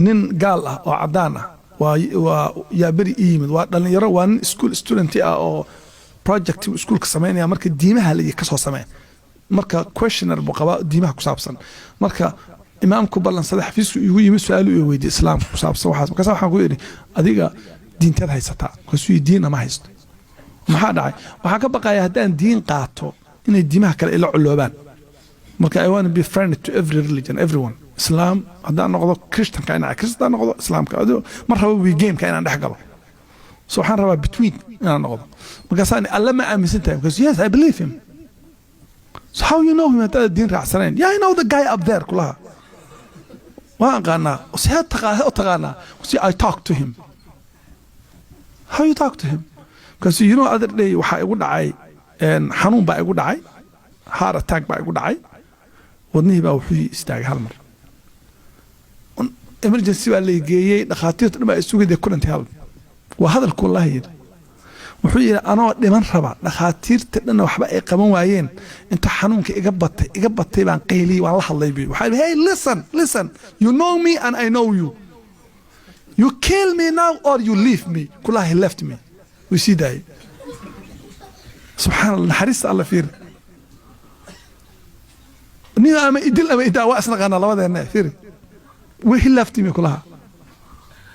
Nin gaal ah oo caddaan ah waa yaa beri ii yimid. Waa dhalinyaro, waa nin school student ah oo project iskuulka samaynaya. Marka diimaha la ka soo sameen, marka questionnaire buu qabaa diimaha ku saabsan. Marka imaamku ballansaday, xafiisku igu yimid, su-aalu i weydiiyey islaamka ku saabsan waxaas. Markaas waxaan ku yidhi, "Adiga diinteed haysataa?" Markaasuu yidhi, "Diinna ma haysto." "Maxaa dhacay?" "Waxaan ka baqaya haddaan diin qaato inay diimaha kale ila coloobaan. Marka I want to be friend to every religion, everyone. Islam haddaan noqdo, Christianka inaan Christian haddaan noqdo, Islaamka adigo ma rabo wi gameka inaan dhex galo. So waxaan rabaa between inaan noqdo." Markaasaan, "Alle ma aaminsan tahay?" Because, "Yes, I believe him." "So how you know him haddaad diin raacsanayn?" "Yeah, I know the guy up there," kulaha, "waan aqaanaa." "See u taqaanaa?" "See, I talk to him." "How you talk to him?" "Because you know, other day waxaa igu dhacay xanuun baa igu dhacay, heart attack baa igu dhacay. Wadnihii baa wuxuu istaagay hal mar. Emergency baa la geeyey. Dhakhaatiirtu dhan baa isugu, they couldn't help." Waa hadalku wallahi yidhi. Wuxuu yidhi, "Anoo dhiman raba, dhakhaatiirta dhanna waxba ay qaban waayeen, inta xanuunka iga batay, iga batay, baan qayliyey, waan la hadlay." Bi waxaa yidhi, "Hey, listen, listen, you know me and I know you. You kill me now or you leave me." Kulaha, he left me, wuu sii daayey. Subxaan Allah, naxariista Alla fiiri. Nin ama idil ama idaa, waa isnaqaanaa labadeenna. Fiiri, he left me kulaha.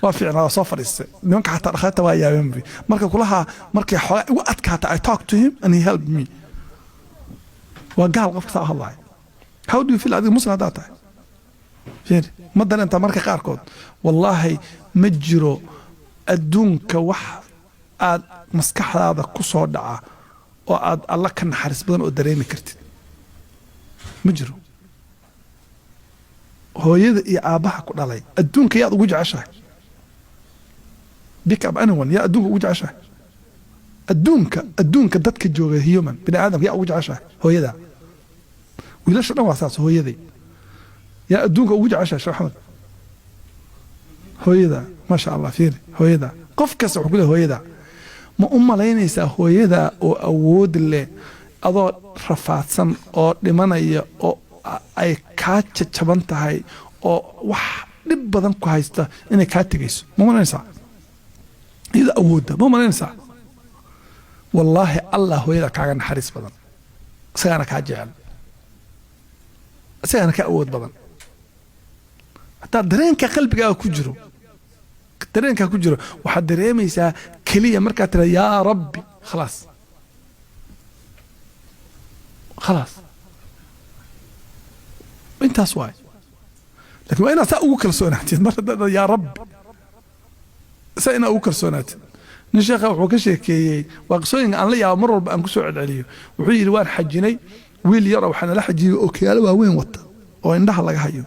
Waa fiicnaa, waa soo fadhiistay. Nimanka xataa dhakhaatiirta waa yaabeen bi. Marka kulaha, markay xoogaa igu adkaata, I talk to him and he helped me. Waa gaal qofka saa u hadlaaya. How do you feel adiga Muslim haddaad tahay? Fiiri, ma dareentaa marka qaarkood? Wallaahi ma jiro adduunka wax aad maskaxdaada ku soo dhaca oo aad Alla ka naxariis badan oo dareemi kartid, ma jiro. Hooyada iyo aabbaha ku dhalay, adduunka yaad ugu jeceshahay? Pick up anyone, yaa adduunka ugu jeceshahay? Adduunka dadka jooga, human bini aadamka, yaa ugu jeceshahay? Hooyada. Wiilasha dhan waa saas, hooyaday. Yaa adduunka ugu jeceshahay, Sheekh Axmed? Hooyada, maasha Allah. Fiiri, hooyada qof kasta wuxuu ku leeyahay hooyada. Ma u malaynaysaa hooyada oo awood leh, adoo rafaadsan oo dhimanaya oo ay kaa jajaban tahay oo wax dhib badan ku haysta, inay kaa tegayso? Ma malaynaysaa iyadoo awoodda? Ma malaynaysaa? Wallaahi Allah hooyada kaaga naxariis badan, isagaana kaa jecel, isagaana ka awood badan. Hataa dareenka qalbigaaga ku jiro, dareenkaa ku jiro, waxaad dareemaysaa keliya markaad tira, "Yaa Rabbi," khalaas, khalaas, intaas waay. Lakin waa inaad saa ugu kalsoonaatid. Mar haddaad "Yaa Rabbi," saa inaad ugu kalsoonaatid. Nin sheekha wuxuu ka sheekeeyey, waa qisooyinka aan la yaabo, mar walba aan ku soo celceliyo. Wuxuu yidhi, "Waan xajinay. Wiil yaroo waxaa nala xajiyey ookiyaalo waaweyn wata oo indhaha laga hayo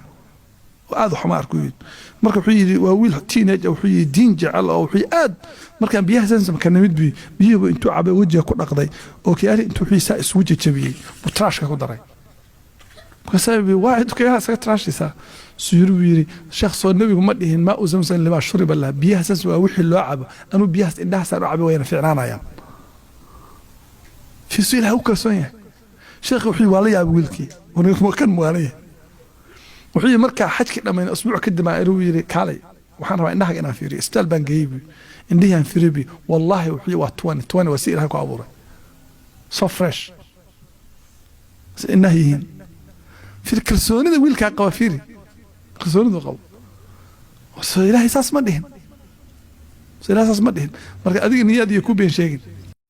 oo aad waxuma arku," yidhi. Marka wuxuu yidhi, waa wiil teenage. Wuxuu yidhi, diin jecel oo wuxuu aad markaan biyaha Zamzamka nimid bi biyihiibu intuu cabay, wejiga ku dhaqday, ookiyaali intuu wuxuu saa isugu jajabiyey buu trashka ku daray. Markaasaa, "Waa ookiyaalaha isaga trashaysaa?" Suyiri buu yidhi, "Sheekh, soo nebigu ma dhihin ماء زمزم لما شرب له? Biyaha Zamzam waa wixii loo cabo. Anuu biyahaas indhahaasaan u cabay, wayna fiicnaanayaan." Fiisu Ilahay u kalsoon yahay. Sheekhi wuxuu waa la yaabay wiilkii kan muwaalan yahay. Wuxuu yidhi, markaa xajkii dhammayn usbuuc kadib baan inuu yidhi, "Kaalay, waxaan rabaa indhahaga inaan fiiriyo." Isbitaal baan geeyey buu, indhihii aan fiiriyo bi. Wallaahi wuxuu yidhi, waa 20/20, waa si Ilahay ku abuuray, so fresh si indhaha yihiin. Fiir kalsoonida wiilkaa qaba, fiiri kalsoonidu qabo. So Ilaahay saas ma dhihin? So Ilahay saas ma dhihin? Marka adiga niyaad iyo ku been sheegin.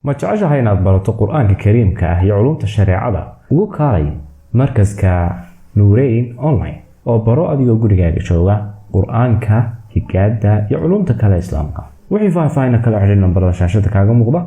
Ma jeceshahay inaad barato Qur-aanka Kariimka ah iyo culumta shareecada? Ugu kaalay markaska Nuureyn Online oo baro adigoo gurigaaga jooga Qur-aanka, higaada iyo culumta kale Islaamka. Wixii faahfaahin kala xidhiir nambarada shaashada kaaga muuqda.